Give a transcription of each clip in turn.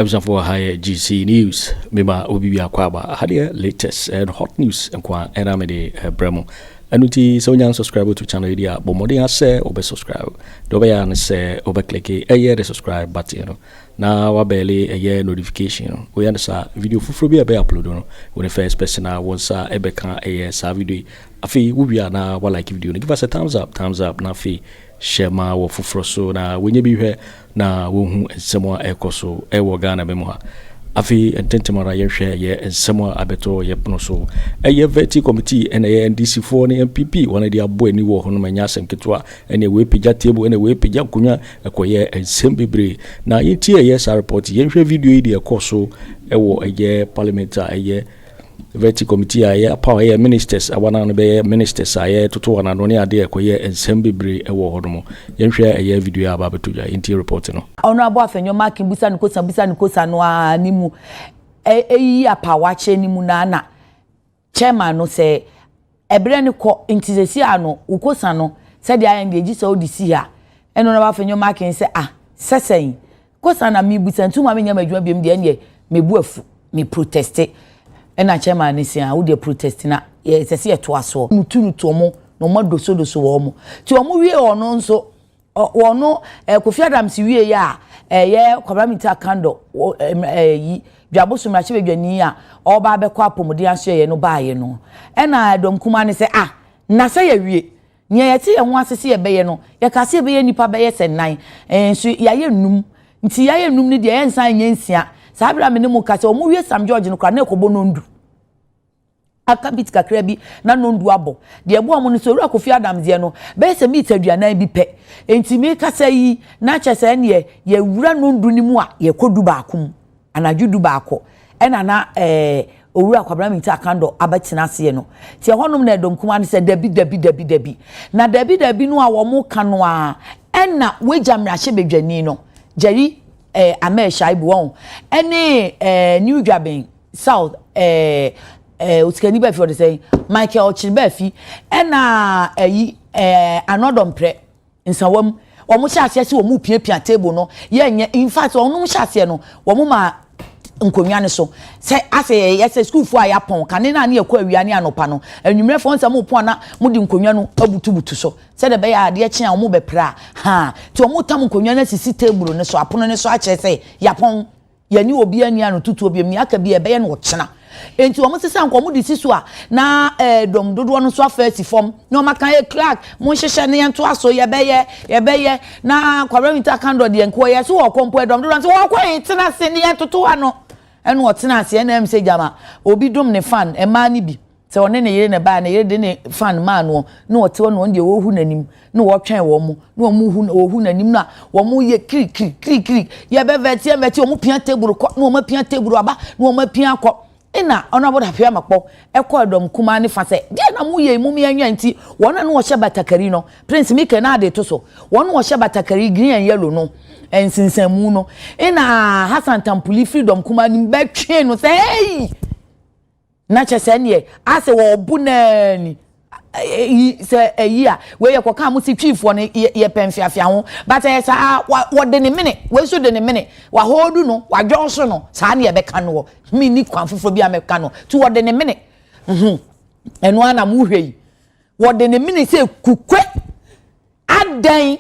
Abusuafoɔ, ha yɛ GC News. Mema obi bi akɔ aba ha deɛ, latest and hot news nko a ɛna mede brɛ mu. Ɛno nti sɛ wonya subscribe to channel yi deɛ a, bɔ mmɔden asɛ wobɛ subscribe. Deɛ wobɛyɛ a ne sɛ wobɛclick ɛyɛ the subscribe button no na wabell ɛyɛ notification no. Woyɛ no saa, video foforɔ bi a ɛbɛyɛ upload no, wo ne first person a wo nsa ɛbɛka ɛyɛ saa video yi. Afei wowie a, na walike video no, give us a thumbs up, thumbs up, na afei hyɛ ma wɔ foforɔ so na wɔnyɛ bi hwɛ na wɔhu nsɛm a ɛkɔ so ɛwɔ Ghana bɛ mu ha. Afei ntɛntɛm ara yɛhwɛ yɛ nsɛm a abɛtɔ yɛ pono so. Ɛyɛ vetting committee ɛna ɛyɛ NDC foɔ ne NPP wɔn de abɔ ani wɔ hɔ nom. Ɛnyɛ asɛm ketewa. Ɛna wei pagya table, ɛna wei pagya nkonnwa, ɛkɔyɛ nsɛm bebree. Na yɛntie ɛyɛ saa report. Yɛnhwɛ video yi deɛ ɛkɔ so ɛwɔ ɛyɛ parliament a ɛyɛ vetting committee a ɛyɛ apaw ɛyɛ ministers awana no bɛyɛ ministers a ɛyɛ toto wɔn ano ne adeɛ. Ɛkɔyɛ nsɛm bebree ɛwɔ hɔ nom. Yɛnhwɛ ɛyɛ video a aba abɛto dwa. Yɛntie report no. Honourable Afenyo Markin busa ne kosa, busa ne kosa no a ne mu eyi apawakyɛ ne mu na na chairman no sɛ ɛbrɛ ne kɔ nti sɛsi ano wokosa no sɛdeɛ ayɛ no deɛ gyi sɛ wode si ha. Ɛno na Afenyo Markin sɛ, ah, sɛsɛn kosa na mi busa nti ma mi nyɛ ma adwuma biom deɛ, ɛneɛ mebu afu, me protest. Ɛna chairman ne si a wode protest na yɛ sɛ sɛ yɛtoa soɔ mutu no to ɔmo na ɔmo adosodoso wɔ ɔmo nti ɔmo wie. Ɔno nso ɔno Kofi Adams wie yɛ a, ɛyɛ Kwabena Mintah Akandoh ɛyi Dwaboso mmarahyɛbadwani a ɔba abɛkɔ apɔmuden asoɛyɛ no baayɛ no, ɛna ɛdɔm kuma ne sɛ, ah, na sɛ yɛwie nea yɛte yɛn ho ase sɛ yɛbɛyɛ no, yɛka sɛ yɛbɛyɛ nipa bɛyɛ sɛ nnan nso yɛayɛ num, nti yɛayɛ num no deɛ, yɛnsan nyɛ 6. Saa abira mi ne mu ka sɛ ɔmo wie Sam George no koraa na ɛkɔbɔ nondu aka bit kakra bi na nondu abɔ. Deɛ ɛbɔ ɔmo no sɛ Owura Kofi Adams deɛ no bɛyɛ sɛ mita 40 bi pɛ. Nti mi kasa yi na kyerɛ sɛ ɛneɛ yɛwura nondu no mu a yɛkɔ 11 mu anadwo 11, ɛna na Owura Kwabena Mintah Akandoh abɛtena aseɛ no. Te ɛhɔnom na ɛdɔm kuma no sɛ dabi, dabi, dabi, dabi, na dabi, dabi no a wɔn ka no a, ɛna wagya mmarahyɛbadwani no Jerry Ahmed Shaibu wɔn ɛne New Dwabin South ɛɛ osikani baafi ɔde sɛn Michael Ɔkyere baafi, ɛna ɛyi Anɔdɔmprɛ Nsawam. Wɔn hyɛ aseɛ sɛ wɔn piapia table no yɛnyɛ. In fact, wɔn hyɛ aseɛ no, wɔn ma nkonnwa no so sɛ asɛ yɛ sɛ sukuufoɔ a yɛapɔn kane na ne yɛkɔ awia ne anɔpa no anwummerɛfoɔ nsɛm mo pɔn na mo de nkonnwa no abutubutu so sɛdeɛ ɛbɛyɛ adeɛ kye a wɔn bɛpra ha. Nti wɔn tam nkonnwa no asisi table no so, apono no so, akyerɛ sɛ yɛapɔn, yɛne obi ani ano tutuo bi mu aka bi ɛbɛyɛ no ɔkyena. Nti wɔn sisa nkɔ wɔn de si so a, na dɔm dodoɔ no nso afa asi fam na wɔn aka yɛ clerk mo nhyehyɛ ne yɛn to aso yɛbɛyɛ na Kwabena Mintah Akandoh deɛ nko yɛ so wɔ kɔ mpo. Ɛdɔm dodoɔ nso wɔkɔ yɛn tena ase ne yɛn toto ano, ɛna ɔtena ase, ɛna ɛm sɛ gyama obi dum ne fan. Mmaa no bi sɛ ɔne ne yere ne baa, ne yere de ne fan maa no na ɔte hɔ na ɔno deɛ wɔhu n'anim na wɔtwɛn wɔn mo na wɔn hu wɔhu n'anim na wɔn yɛ kirikiri kirikiri yɛbɛ vet yɛ vet. Wɔn pia table kɔ na wɔn apia table aba na wɔn apia akɔ. Ɛna ɔno Dafeamekpor ɛkɔ ɛdɔm kumaa ne fa sɛ deɛ na mo yɛ mu yɛn nti wɔn a no wɔhyɛ batakari no, Prince Michael na ade to so, wɔn a wɔhyɛ batakari green and yellow no nsensanmu no, ɛna Hassan Tampuli firi dɔm kumaa no bɛtwe no sɛ ɛyi na kyɛ sɛ neɛ asɛ wɔɔbo naani yi sɛ ɛyi a wei yɛ kɔka mo si twiifoɔ no yɛ pɛ mfiafia ho, but ɛyɛ saa wɔde ne mene wei nso de ne mene wahɔɔdu no wadwɔn so no saa ne yɛbɛka no wɔ mi ni kwan foforɔ bi a mɛka no ti wɔde ne mene ɛno ara na mo hwɛ yi, wɔde ne mene sɛ kukwe adan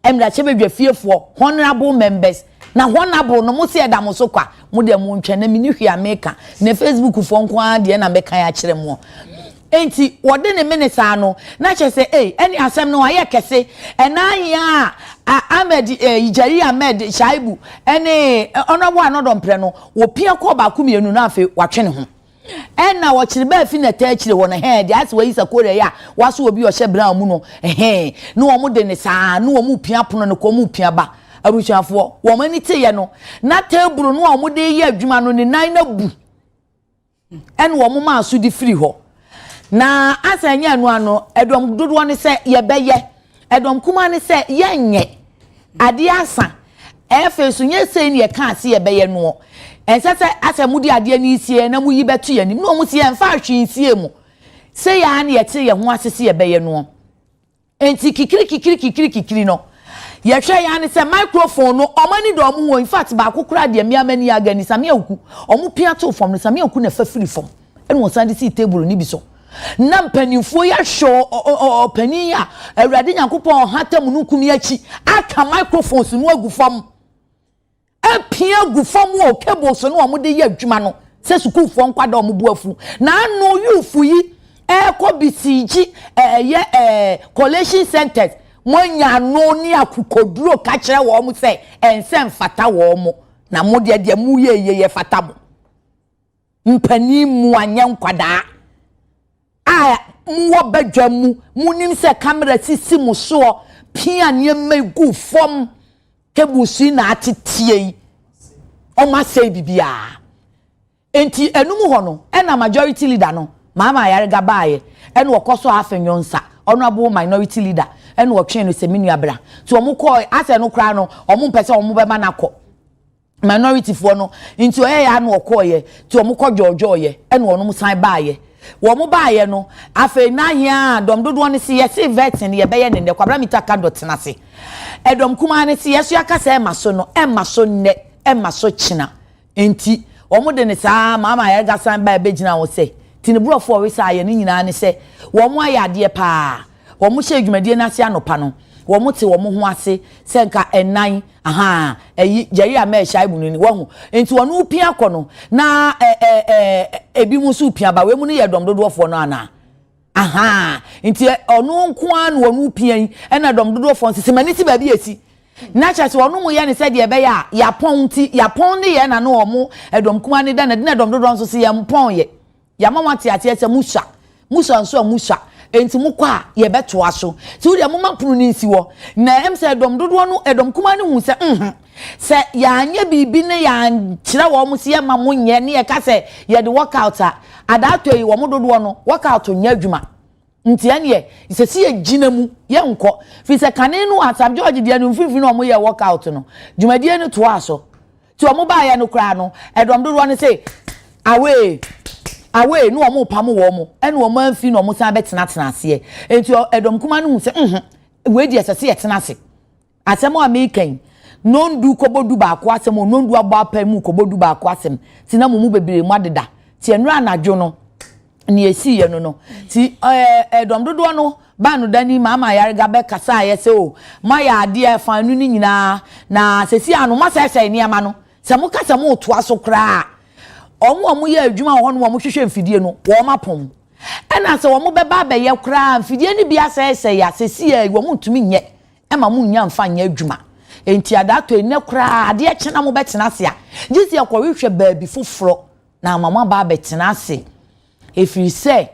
mmarahyɛbadwa fiefoɔ honourable members na honourable no mo si ɛda mo so kwa. Mo deɛ mo ntwɛn na mi ni hwee a meka na Facebook foɔ nko ara deɛ na mɛka yɛ akyerɛ mo. Nti wɔde ne mene saa no na kyerɛ sɛ ee ɛne asɛm no ayɛ kɛse. Ɛna ahia a Ahmed Jerry Ahmed Shaibu ɛne Honourable Anɔdɔmprɛ no wɔpia kɔɔ baako mmienu na afei watwe ne ho, ɛna wɔkyerɛ baafi na ɛtɛ akyire hɔ no hɛn deɛ asɛ wɔyi sakore yɛ a waso obi ɔhyɛ brown mu no hɛn na wɔn de ne saa na wɔn pia pono no kɔ wɔn pia ba. Abusuafoɔ, wɔn ani te yɛ no na table no a wɔn de yɛ adwuma no ne nan na bu, ɛna wɔn maa so de firi hɔ na asa nyɛ ɛno ano. Ɛdɔm dodoɔ ne sɛ yɛbɛyɛ, ɛdɔm kuma ne sɛ yɛnyɛ adeɛ asa. Ɛfɛ so nyɛ sɛ ne yɛka ase yɛbɛyɛ noɔ, ɛnsɛ sɛ asɛ mo de adeɛ no sie na mo yi bɛto yɛn anim na wɔn si yɛn fa ahwee nsie mu sɛ yɛa ne yɛte yɛn ho ase sɛ yɛbɛyɛ noɔ. Nti kikiri kikiri kikiri kikiri no Yɛhwɛ yɛn ne sɛ microphone no ɔmo ani da ɔmo ho. In fact, baako koraa deɛ, mmea m'ani aga ni Samia Oku ɔmo pia to fam no, Samia Oku na ɛfa firi fam ɛna wɔsan de si table ni bi so. Na mpanimfoɔ yi ahwɛ ɔpanin a Awurade Nyankopɔn ɔhata mu no kum akyi aka microphones no agu fam, apia gu fam wɔ cables no a wɔde yɛ adwuma no sɛ sukuufoɔ nkwadaa wɔn bu afu na ano youth yi ɛrekɔ besiege ɛyɛ collation centers. Mo anya ano ne akokoduro ka kyerɛ wɔn sɛ ɛnsɛ mfata wɔn mo na mo deɛ mo yɛ yie yɛ fata mo. Mpanin mu anyɛ nkwadaa a mowɔ badwa mu, munim sɛ camera sisi mo soɔ, pia nneɛma gu fam, cables yi na atetie yi, ɔmo asɛe bibiara. Nti enum hɔ no ɛna majority leader no, Maama Ayariga, baayɛ ɛna ɔkɔ so Afenyo nsa honourable minority leader ɛna ɔtwe no sɛ mi nua bra. Nti wɔn kɔɔ asɛ no koraa no, wɔn mpɛ sɛ wɔn bɛma n'akɔ minority foɔ no. Nti ɔyɛ yɛ ano ɔkɔɔyɛ, nti wɔn kɔ dwɔɔdwɔɔyɛ ɛna wɔn san baayɛ. Wɔn baayɛ no, afei n'ahia dɔm dodoɔ no si yɛsi vetting yɛbɛyɛ ne nnɛ. Kwabena Mintah Akandoh tena ase. Ɛdɔm kumaa no si yɛso akasa ɛma so no, ɛma so nnɛ, ɛma so kyina. Nti wɔn de ne saa Maama Ayariga san ba ɛbɛgyina hɔ sɛ tini borɔfo a ɔresa ayɛ ne nyinaa ne sɛ wɔn ayɛ adeɛ paa. Wɔn hyɛ dwumadie n'ase anɔpa no, wɔn te wɔn ho ase sɛ nka ɛnan aha ɛyi Jerry Ahmed Shaibu no ni wɔn ho. Nti wɔn pia kɔ no na ɛ ɛ ɛ ebi mu nso pia ba. Wɔn mu no yɛ dɔm dodoɔfoɔ no ana aha. Nti ɔno nko ara na wɔn pia yi, ɛna dɔm dodoɔfoɔ nso sɛ mani si baabi esi na kyerɛ sɛ ɔno mu yɛ ne sɛ deɛ ɛbɛyɛ a yapɔn. Nti yapɔn ne yɛ na no wɔn ɛdɔm kuma ne da na de na dɔm dodoɔ nso so yɛn pɔn yɛ yàmà wọn ate aseɛ sɛ musa musa nso a musa. Nti mu kɔ a yɛbɛtoa so. Nti wodeɛ moma pono no nsi hɔ na ɛm sɛ ɛdɔm dodoɔ no, ɛdɔm kuma no hu sɛ sɛ yɛanyɛ biribi ne yɛankyerɛ wɔn sɛ yɛma mo nyɛ ne yɛka sɛ yɛde workout a adaatɔ yi, wɔn dodoɔ no workout nyɛ adwuma. Nti ɛneɛ sɛ si yɛgyina mu yɛnkɔ firi sɛ kane no Asam George deɛ no mfimfini na wɔn yɛ workout no, dwumadie no toa so. Nti wɔn baayɛ no koraa no, ɛdɔm dodoɔ no sɛ away, away ne wɔn pam wɔn, ɛna wɔn amfi na wɔn san bɛtenatena aseɛ. Nti ɛdɔm kuma no hu sɛ wei deɛ sɛ yɛtena ase. Asɛm a meka yi, nondu kɔbɔ 11 asɛm o, nondu abɔ apɛ mu kɔbɔ 11 asɛm ti na mo mu bebree mu adeda. Ti nnura anadwo no nea esi yɛ no ti ɛdɔm dodoɔ no baa no dani Maama Ayariga bɛkasa ayɛ sɛ o mo ayɛ adeɛ fa nu ne nyinaa na sɛsi ano mo asɛesɛe nneɛma no sɛ mo kasa mo toa so koraa. Ɔmo a ɔmo yɛ adwuma wɔ hɔ no, wɔn hwehwɛ mfidie no, wɔn apɔn. Ɛna sɛ wɔn bɛba abɛyɛ koraa, mfidie no bi asɛesɛe a sɛsi yɛ wɔn ntumi nyɛ ɛma mo nya nfa nyɛ adwuma. Nti adaatɔ nnɛ koraa adeɛ kyɛ na mo bɛtena ase a gye sɛ yɛkɔhwehwɛ baabi foforɔ na ama mo aba abɛtena ase, efiri sɛ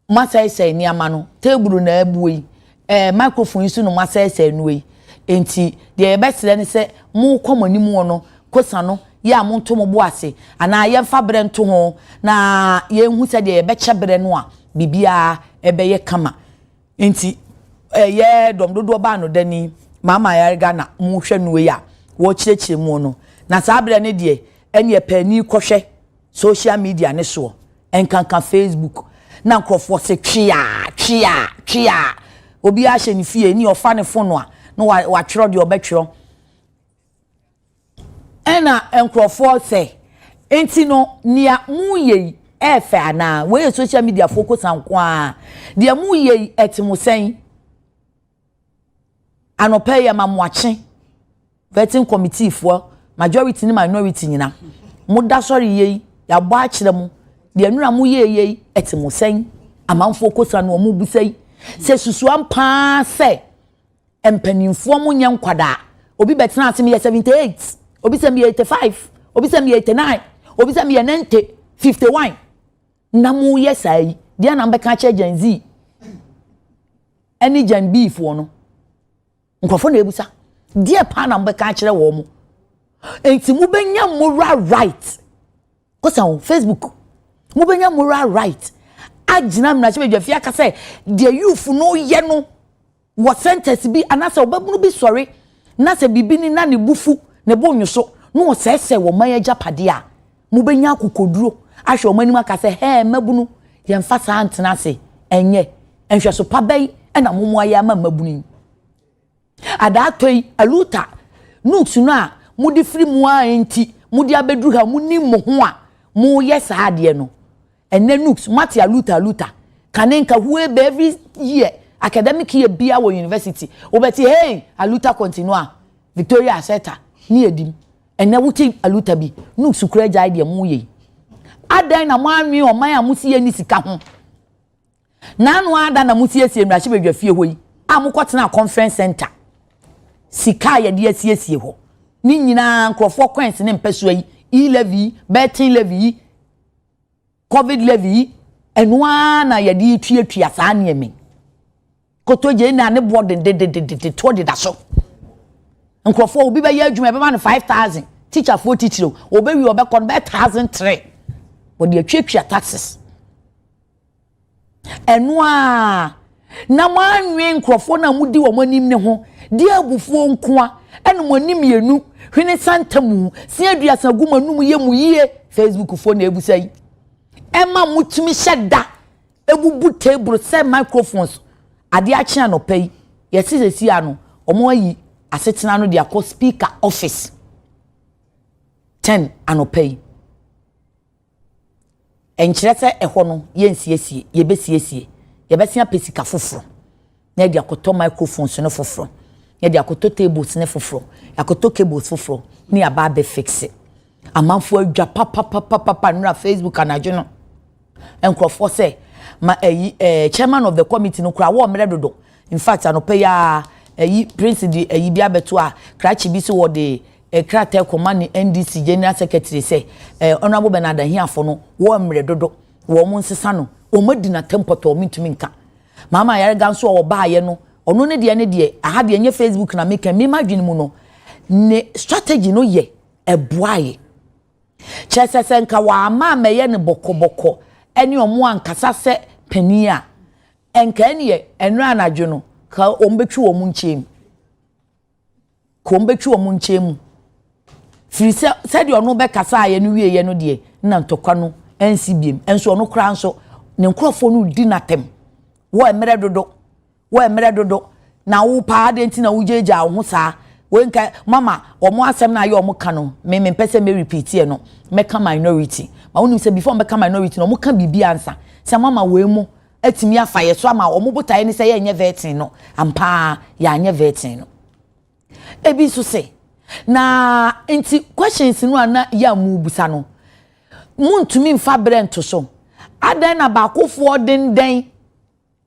mo asɛesɛe nneɛma no. Table na abue yi, microphone yi so no mo asɛesɛe no yi. Nti deɛ yɛbɛsrɛ ne sɛ mo kɔ mo anim wɔ no kosa no yɛ a mo nto mo bo ase anaa yɛmfa berɛ nto ho na yɛnhu sɛ deɛ yɛbɛkyɛ berɛ no a biribiara ɛbɛyɛ kama. Nti ɛyɛ dɔm dodoɔ baa no dani Maama Ayariga na mohwɛ no yi a wɔkyerɛkyerɛ mu no. Na saa berɛ no deɛ, ɛne paani kɔhwɛ social media ne soɔ, nkanka Facebook, na nkurɔfoɔ sɛ twea twea twea. Obiara hyɛ ne fie ne ɔfa ne phone a na watwerɛ deɛ ɔbɛtwerɛ. Ɛna nkurɔfoɔ sɛ nti no nea muyɛ yi ɛɛfɛ anaa wɔyɛ social media foɔ kosa nko a deɛ muyɛ yi ɛte mo sɛn. Anɔpɛ yɛ ma mo akye vetting committee foɔ, majority ne minority nyina mo da sɔre yie yi, yɛabɔ akyerɛ mo deɛ nura mo yɛ yie yi ɛte mo sɛn. Amanfoɔ kosa no wɔn bisa yi sɛ susua paa sɛ mpanimfoɔ mo nyɛ nkwadaa. Obi bɛtena ase mi yɛ 78, obi sɛ mi yɛ 85, obi sɛ mi yɛ 89, obi sɛ mi yɛ 90, 51 na mo yɛ saa yi deɛ na mbɛka kyerɛ Gen Z ɛne Gen B foɔ no. Nkurɔfoɔ na ebusa deɛ paa na mbɛka kyerɛ wɔn mo. Nti mo bɛnya moral right kosa wɔn Facebook, mo bɛnya moral right agyina mmarahyɛbadwa fie aka sɛ deɛ youth no yɛ no wɔ centers bi anaasɛ ɔbɛbunu bi sɔre na sɛ biribi ni na ne bufu ne bo nyo so na ɔsɛɛsɛ wɔ man agyapadeɛ a, mobɛnya akokoduro ahwɛ wɔn anim aka sɛ hɛɛ mmabunu, yɛmfa saa ntena ase. Ɛnyɛ nhwɛso pa bɛyi ɛna mo mo ayɛ ama mmabunu yi. Adaatɔ yi, aluta, nooks no a mode firi mu ara nti mode abɛduru ha, monim mo ho a moyɛ saa adeɛ no. Ɛnnɛ nooks, moate aluta aluta. Kane nka hue bɛ every year, academic year biara wɔ university, wobɛte hey, aluta continua, Victoria Aseta, ne yɛdim. Ɛnnɛ wote aluta bi, nooks koraa agyae deɛ moyɛ yi. Adɛn na moanwen ɔman a mosi yɛnni sika ho? N'ano ara da na mosiesie mmarahyɛbadwa fie hɔ yi a mokɔtenaa conference center. Sika a yɛde asiesie hɔ ne nyinaa nkurɔfoɔ coins ne mpɛsoa yi, e-levy yi, betting levy yi, covid levy yi, ɛno ara na yɛde tuatua saa nneɛma yi. Kotogye na ne boɔ dendendendenden toɔ deda so. Nkurɔfoɔ obi bɛyɛ adwuma ɛbɛma no 5000 teacherfoɔ titiriw ɔbɛwie ɔbɛkɔ no bɛyɛ 1003 wɔde atuatua taxes. Ɛno ara na moanwen nkurɔfoɔ no a modi wɔn anim no ho, de abufuo nkoa ɛna mo ani mmienu, hwene santamu, se aduasa gu mo anum yɛ mo yie, Facebookfoɔ na ɛbusa yi, ɛma motumi hyɛ da ebubu table sɛ microphones adeɛ akye anɔpa yi, yɛse sɛsi ano, wɔn ayi asetena no de akɔ speaker office 10 anɔpa yi. Ɛnkyerɛ sɛ ɛhɔ no yɛnsiesie, yɛbɛsiesie. Yɛbɛsen apɛ sika foforɔ na yɛde akɔtɔ microphones no foforɔ, yɛde akɔtɔ tables no foforɔ, yɛakɔtɔ cables foforɔ na yɛaba abɛfixe. Amanfoɔ adwa papapapapa nnora Facebook anadwo no. Nkurɔfoɔ sɛ ma ɛyi ɛɛ chairman of the committee no koraa wɔn mmerɛ dodo. In fact anɔpa yi ara ɛyi Prince de ɛyi bi abɛto a krakye bi so wɔde krataa kɔma ne NDC General Secretary sɛ eh, Honourable Bernard Ahiafo no wɔ mmerɛ dodo, wɔn nsesa no, wɔn adi n'atɛm pɔtɔɔ mentumi nka. Maama Ayariga nso a ɔbaayɛ no, ɔno ne deɛ ne deɛ, aha deɛ nyɛ Facebook na meka, me m'adwene mu no, ne strategy no yɛ ɛboaeɛ. Kyerɛ sɛ sɛ nka wɔama ammɛyɛ no bɔkɔbɔkɔ ɛne wɔn ankasa sɛ panin a, nka ɛneɛ ɛnora anadwo no, ka wɔn bɛtwi wɔn nkyɛn mu. Ka wɔbɛtwe wɔn nkyɛn mu. Firi sɛ, sɛdeɛ ɔno bɛkasaeɛ no wieeɛ no deɛ, na ntɔkwa no ansi biem. Nso ɔno koraa nso, ne nkurɔfoɔ no redi no atɛm. Wɔ mmerɛ dodo, wɔ mmerɛ dodo, na wo paa adeɛ nti na wogyaagyaa wo ho saa. Wei nka, mama, wɔn asɛm no ayɛ wɔn ka no, me mempɛ sɛ mɛ repeat no, mɛka minority. Ma wonim sɛ before mɛka minority no, wɔn ka biribi ansa. Sɛ mama wei mo atumi afa yɛ so ama wɔn botaeɛ ne sɛ yɛnyɛ vetting no, ampa ara yɛanyɛ vetting no. Ebi nso se, na nti questions no a na yɛ a mubisa no, muntumi mfa berɛ nto so. Adɛn na baakofoɔ dendɛn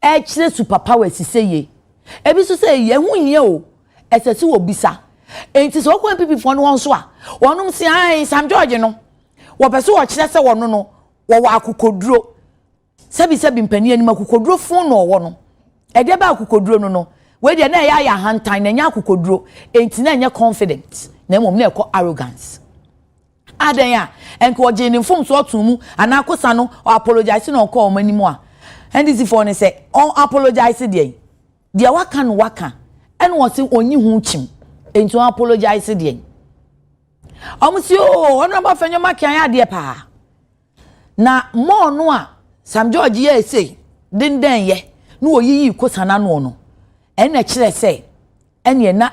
ɛrekyerɛ super powers sɛ yie? Ebi nso sɛ yɛ ho hia o, ɛsɛ sɛ wɔbisa. Nti sɛ wɔkɔ NPP foɔ no wɔn nso a, wɔnom se ae Sam George no, wɔpɛ sɛ wɔkyerɛ sɛ wɔno no, wɔwɔ akokoduro. Sɛbisɛbi mpanin anim akokoduro fon na ɔwɔ no. Ɛdeɛ bɛ akokoduro no no, wei deɛ na ɛyɛ ayɛ ahantan na ɛnyɛ akokoduro, enti na ɛnyɛ confident na mmom na ɛkɔ arrogance. Adɛn a, ɛnka ɔgyee ne mfomsoɔ too mu anaa kosa no ɔ apologize na ɔkɔɔ wɔn anim a, NDC foɔ no sɛ ɔn apologize deɛn? Deɛ waka no waka, ɛna ɔse ɔnyi ho kyim, enti ɔn apologize deɛn? Wɔn se oo, Honourable Afenyo-Markin ayɛ adeɛ paa. Na mall no a Sam George yɛɛ sei dendɛnyɛ na wɔyiyii kosa no ano no, ɛna ɛkyerɛ sɛ ɛneɛ na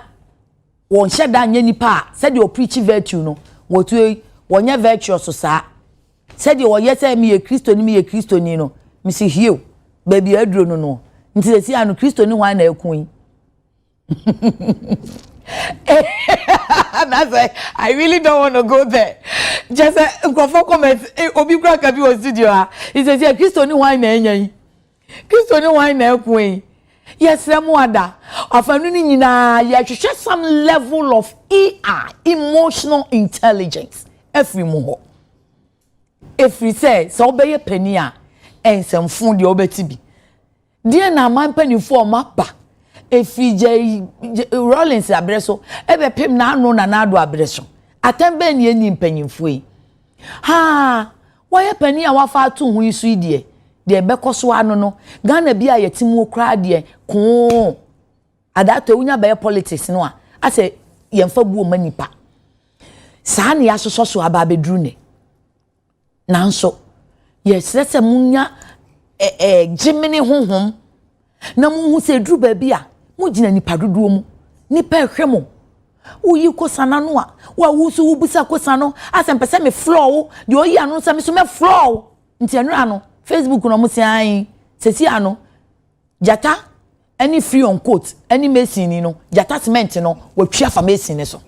wɔnhyɛ da nyɛ nipa a sɛdeɛ ɔpreachi virtue no, wɔtuo yi, wɔnyɛ virtuous saa. Sɛdeɛ wɔyɛ sɛ meyɛ Kristoni, meyɛ Kristoni no, mese hiew, baabi a aduro no no. Nti sɛsi ano Kristoni hwan na ɛko yi? That's why I really don't want to go there. Just sɛ nkurɔfoɔ comment eh, obi kura ka bi wɔ studio ha. He says, yeah, Kristo ni hwan na anya yi? Kristo ni hwan na ɛko yi? Yɛsrɛ mo ada. Afanu no nyinaa yɛhwehwɛ some level of EI, emotional intelligence, afiri mu hɔ. Ɛfiri sɛ sɛ wobɛyɛ panin a, nsɛmfo deɛ wobɛte bi. Deɛn na aman mpanimfoɔ a wɔaba ɛfiri Jerry Rawlings aberɛ so ɛbɛpem n'ano Nana Addo aberɛ so? Atɛn bɛn na ɛnni mpanimfoɔ yi? Haa, wɔyɛ panin a wafa ato ho yi so yi deɛ, deɛ ɛbɛkɔ so ano no, Ghana bi a yɛte mu koraa deɛ, koo. Adaatɔ wonya bɛyɛ politics no a, asɛ yɛmfa buo ma nipa. Saa na yɛasosɔ so aba abɛduru nnɛ. Nanso, yɛsrɛ sɛ monya ɛɛ gyemene honhom na monhu sɛ ɛduru baabi a mogyina nipa dodoɔ mu. Nipa ɛhwɛ mo. Woyi kosa no ano a, wo a wo nso wobisa kosa no, asɛ mpɛ sɛ me floor wo, deɛ ɔyi ano sɛ me so mɛ floor wo. Nti ɛnora no, Facebook na ɔmo se ae, sɛsi ano, gyata ɛne free on coat ɛne mason ni no, gyata cement no, watwi afa mason ne so.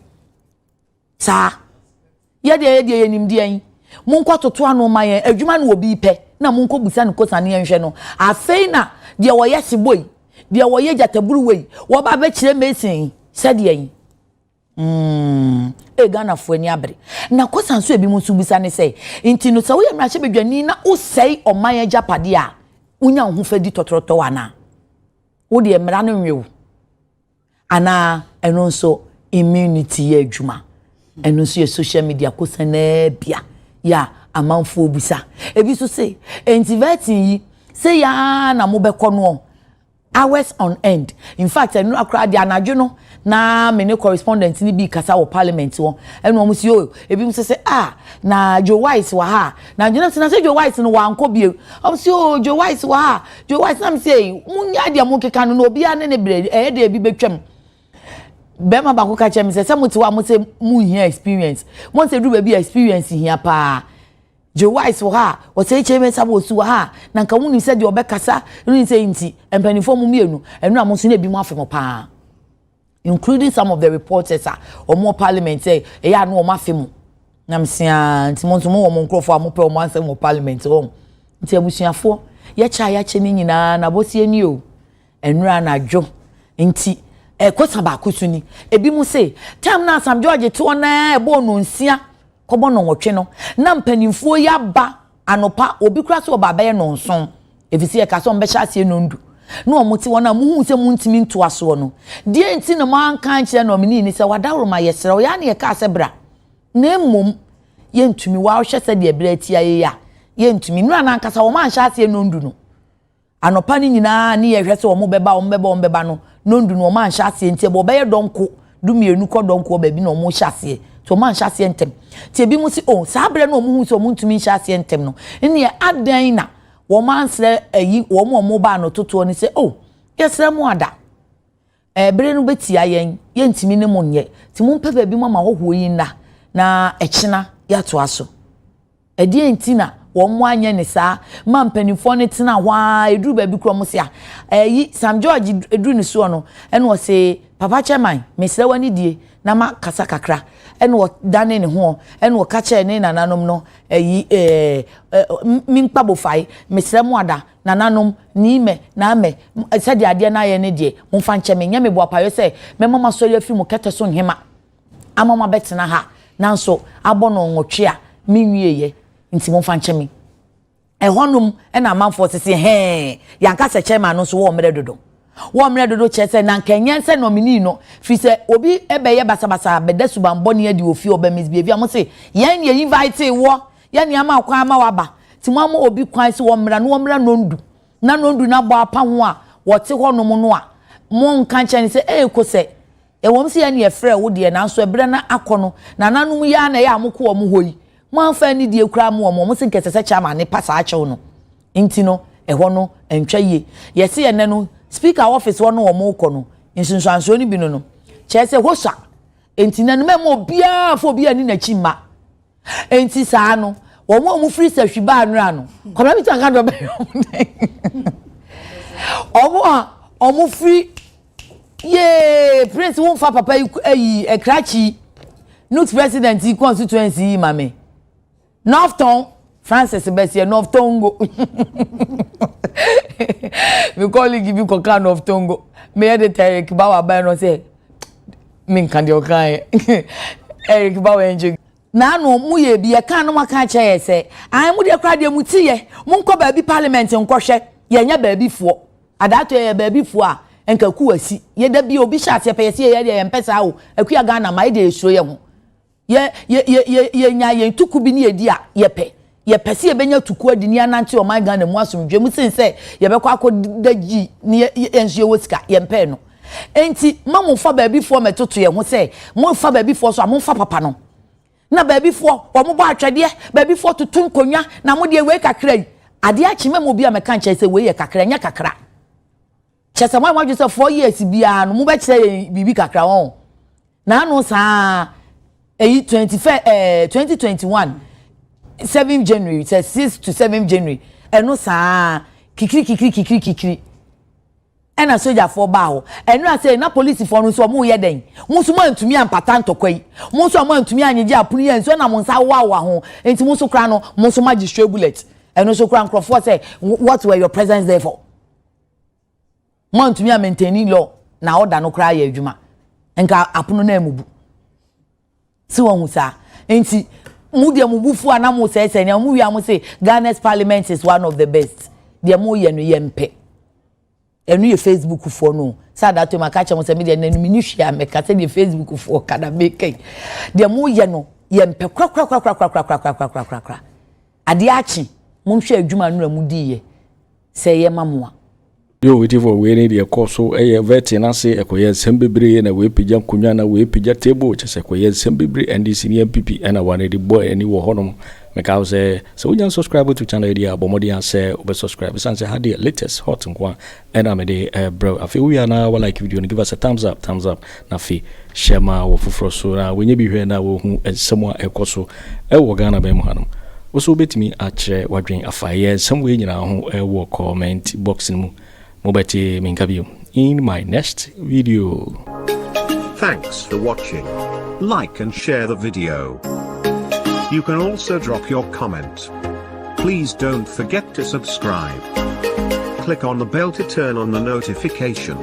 Saa. Yɛ deɛ yɛ deɛ yɛnim deɛ yi. Monkɔ toto ano ma yɛn, adwuma no obi pɛ, na monkɔ busa no kosa ne yɛnhwɛ no. Afei na deɛ wɔyɛ sebɔ yi, deɛ wɔyɛ gyataburuwa yi, wɔba abɛkyerɛ mason yi sɛdeɛ yi. Ee Ghanafoɔ ani abere. Na kosa nso ebi mu nso bisa ne sɛ, nti no sɛ woyɛ mmarahyɛbadwani na wosɛe ɔman agyapadeɛ a, wonya wo ho fɛ di tɔtrɔtɔ anaa? Wo deɛ mmara no nwe wo. Anaa ɛno nso immunity yɛ adwuma. Ɛno nso yɛ social media kosa naa bia yɛ a amanfoɔ bisa. Ebi nso se, nti vetting yi, sɛ yaa na mobɛkɔ no hours on end. In fact, ɛno akora deɛ anadwo no na me ne correspondent ni bi kasa wɔ parliament hɔ. Ɛna wɔn si o, ebi nso sɛ ah na Joe Wise wɔ ha. Na gyina sɛ na sɛ Joe Wise no wankɔ bie. Wɔn si o, Joe Wise wɔ ha. Joe Wise na mi sɛ mo nya deɛ mo keka no na obiara ne ne brɛ ɛyɛ deɛ ebi bɛtwam. Bɛrima baako ka kyerɛ mi sɛ sɛ mo te hɔ a mo sɛ mo hia experience. Mo sɛ duru baabi experience hia paa. Joe Wise wɔ ha, wɔsɛ ekyir mi nsa wɔ osu wɔ ha, na nka wɔn nim sɛ deɛ ɔbɛkasa ne sɛ nti mpanimfoɔ mu mmienu ɛnu a mo nso na ebi mo afe mo paa, including some of the reporters a wɔn wɔ parliament sɛ ɛyɛ ano wɔn afe mo nam sia. Nti mo nso mo wɔ mo nkurɔfoɔ a mo pɛ wɔn asɛm wɔ parliament hɔ. Nti abusuafoɔ, yɛkyɛ a yɛakyɛ ne nyinaa na abɔsie ni o. Nnura anadwo nti ɛkɔsa baako so ni ebi mo se time na Sam George toɔ naa ɛbɔ no nsia kɔbɔ no nwɔtwe no na mpanimfoɔ yi aba anɔpa, obi kura so ɔba abɛyɛ nonson efisi yɛ kasa wɔn bɛhyɛ aseɛ nondu na wɔn te wɔn a muhu sɛ muntumi ntoa soɔ no deɛ nti na mo anka nkyerɛ nominee ni sɛ wadaworo yɛsrɛ wo yɛa ne yɛkaa sɛ bra na mmom yɛntumi wahwɛ sɛ deɛ berɛ atia yɛ a yɛntumi. Nnura nankasa wɔn anhyɛ aseɛ nondu no anɔpa no nyinaa ne yɛhwɛ sɛ wɔn bɛba, wɔn bɛba, wɔn bɛba no nondu no wɔn anhyɛ aseɛ. Nti ɛbɔ ɔbɛyɛ dɔnko 12 kɔ dɔnko baabi na wɔn hyɛ aseɛ nti wɔn anhyɛ aseɛ ntɛm. Nti ebi mo si oh, saa berɛ no wɔn hu sɛ wɔn ntumi nhyɛ aseɛ ntɛm no nneɛ adan na wɔn ansrɛ ayi wɔn a wɔn baa no totoɔ no sɛ oh, yɛsrɛ mo ada ɛbere no bɛtia yɛn, yɛntumi ne mo nyɛ nti mo mpɛ baabi mo ama ahɔhoɔ yi nna na ɛkyena yɛatoa so. Ɛdeɛ nti na wɔn mo anyɛ ne saa ma mpanimfoɔ no tena hɔ a eduru baabi kura wɔn si a ɛyi Sam George eduru ne soɔ no ɛna ɔse, "Papa chairman, mesrɛ w'ani die na ma kasa kakra." Ɛna ɔdane ne ho ɛna ɔka kyerɛ ne nananom no ɛyi ɛɛ minkpa bofae, mesrɛ mo ada nananom niimɛ na amɛ sɛdeɛ adeɛ no ayɛ ne deɛ momfa nkyɛ me nyɛ me boapayɔ sɛ mɛma mo asɔre afiri mo kɛtɛ so nhema ama mo abɛtena ha, nanso abɔ no nwɔtwe a menwie yɛ nti momfa nkyɛ me. Ɛhɔnom ɛna amanfoɔ sese hɛn yɛanka sɛ chairman no nso wɔ mmerɛ dodo, wɔ mmerɛ dodo kyerɛ sɛ na nkɛnyɛ sɛ nominee no firi sɛ obi ɛbɛyɛ basabasa bɛda subanbɔne adi wɔ fie ɔbɛ misbehave a mo se yɛn yɛ invite wɔ yɛn nneɛma kwan ama waba nti mo ama obi kwan sɛ wɔmmra na wɔmmra nondu na nondu na bɔ apa ho a wɔte hɔnom no a mo nka nkyɛn sɛ ɛyɛ ko sɛ ɛwɔm sɛ yɛn yɛfrɛ wo deɛ, nanso ɛberɛ no akɔ no nananom yi a na ɛyɛ a mokɔ wɔn hɔ yi mo amfa ani die koraa mo wɔn wɔn sɛ nkɛsɛ sɛ chairman ne pa saa akyɛw no nti no ɛhɔ no ntwa yie. Yɛsi yɛn nɛ no speaker office hɔ no wɔn kɔ no nsunsuansoɔ no bi no kyerɛ sɛ hɔ sua nti na no mɛma obiara fo obiara ni n'akyi mma. Nti saa no wɔn a wɔn firi sɛ hwi baa nura no kɔmɛ bi tanka dɔ bɛyɛ wɔn dɛ wɔn a wɔn firi yee prince wɔn fa papa yi ayi ɛkrakyi nut president yi constituency yi ma me North Tongu Francis bɛsiɛ North Tongo mi colleague bi kɔka North Tongo meyɛ de ta Eric Bawa aban no sɛ menka deɛ ɔka yɛ Eric Bawa ɛnkyɛ naano mu yɛ bi yɛka no maka kyerɛ yɛ sɛ an mo deɛ koraa deɛ mo ti yɛ monkɔ baabi parliament nkɔhwɛ yɛnyɛ baabi foɔ adaato yɛ baabi foɔ a nka ku asi yɛda bi obi hyɛ aseɛ pɛ yɛsi yɛ deɛ yɛmpɛ saa o. Akua Ghana ma yɛ deɛ yɛsuro yɛ ho yɛ yɛ yɛ yɛ yɛnya yɛn tuku bi ne yɛdi a yɛpɛ yɛpɛ sɛ yɛbɛnya tuku adi ne anante ɔman Ghana mu asomdwe mu sen sɛ yɛbɛkɔ akɔda gyi ne yɛn nso yɛwɔ sika yɛmpɛ no. Nti ma mo fa baabi foɔ mɛtoto yɛn ho sɛ mo fa baabi foɔ so a mo fa papa no na baabi foɔ wɔn bɔ atwɛdeɛ, baabi foɔ toto nkonnwa na mo deɛ wei kakra yi adeɛ akyi mɛmo obi a mɛka nkyɛn sɛ wei yɛ kakra nyɛ kakra. Kyɛ sɛ mo ayɛ mo adwene sɛ 4 years biara no mobɛkyerɛ yɛn biribi kakra wɔn n'ano saa. Eyi 21 2021 7 January, sɛ 6 to 7 January, ɛno saa kikiri kikiri kikiri kikiri ɛna sogyafoɔ baa hɔ. Ɛno ase na polisifoɔ no nso, ɔmo yɛ dɛn? Mo nso mo antumi ampata ntɔkwa yi, mo nso a mo antumi anyegye apono yi nso ɛna mo nsa awoawoa ho nti mo nso kora no, mo nso mo agye stray bullet. Ɛno nso kora nkurɔfoɔ sɛ, what were your presence there for? Mo antumi a maintaining law na ɔda no koraa yɛ adwuma nka apono na emubu si wɔn ho saa. Nti mo deɛ, mo bufu a na mo sɛɛsɛɛ nea mo wia. Mo say Ghana's parliament is one of the best. Deɛ mo yɛ no yɛ mpɛ. Ɛno yɛ Facebook foɔ no sɛ adato mu aka kyerɛ mo sɛ mi deɛ n'anum ni hwee a mɛka sɛ deɛ Facebook foɔ ka na mɛka yi. Deɛ mo yɛ no yɛ mpɛ korakorakorakorakorakorakorakorakora. Adeɛ akye, monhwɛ adwuma no na mo di yɛ sɛ ɛyɛ ma mo a. Yo, wetifo, wei ne deɛ ɛkɔ so ɛyɛ vetting n'ase. Ɛkɔyɛ nsɛm bebree na wei pagya nkonnwa na wei pagya table, kyɛ sɛ ɛkɔyɛ nsɛm bebree. NDC ne NPP ɛna wɔn de bɔ ani wɔ hɔnom. Meka wo sɛ wonya subscribe to channel yi a, bɔ mmɔden a sɛ wobɛ subscribe, ɛsiane sɛ ha deɛ, latest hot nko a ɛna mede ɛbrɛ. Afei wowie a na wa like video no, give us a thumbs up, thumbs up, na afei hyɛ ma wɔ foforɔ so na wɔnyɛ bi hwɛ na wɔhu nsɛm a ɛkɔ so ɛwɔ Ghana bɛn mu hanom. Wo so wobɛtumi akyerɛ wadwen afa yɛ nsɛm wei nyinaa ho ɛwɔ comment box no mu. Mobɛte menka bio in my next video. Thanks for watching. Like and share the video. You can also drop your comment. Please don't forget to subscribe. Click on the bell to turn on the notification.